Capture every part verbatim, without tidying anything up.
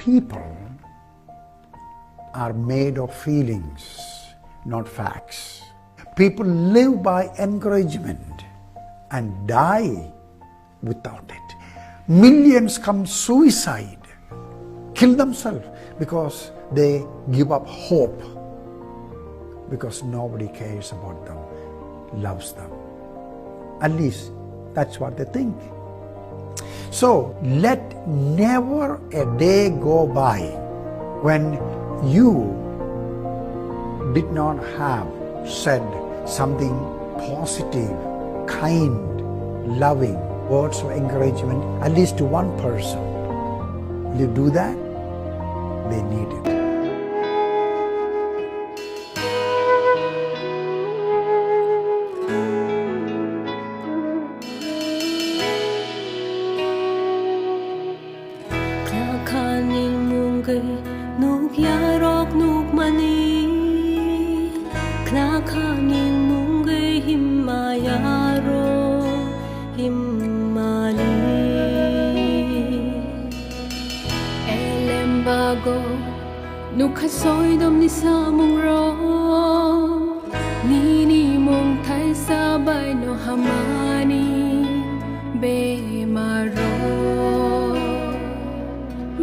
People are made of feelings, not facts. People live by encouragement and die without it. Millions commit suicide, kill themselves because they give up hope, because nobody cares about them, loves them. At least that's what they think. So let never a day go by when you did not have said something positive, kind, loving words of encouragement, at least to one person. Will you do that? They need it. Khakha nini mungwi nukya rok nukmani, khakha nini mungwi himma yarok himmani. Elem bago nukha soidomni samungrok, nini mung thaisa baino hamani bemarrok.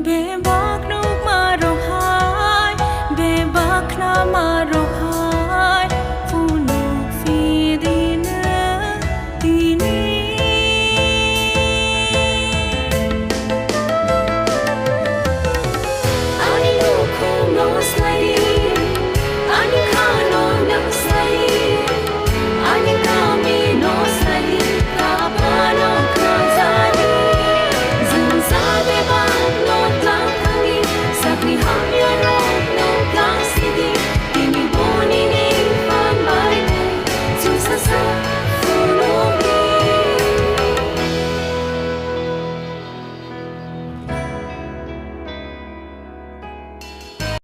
Bebakno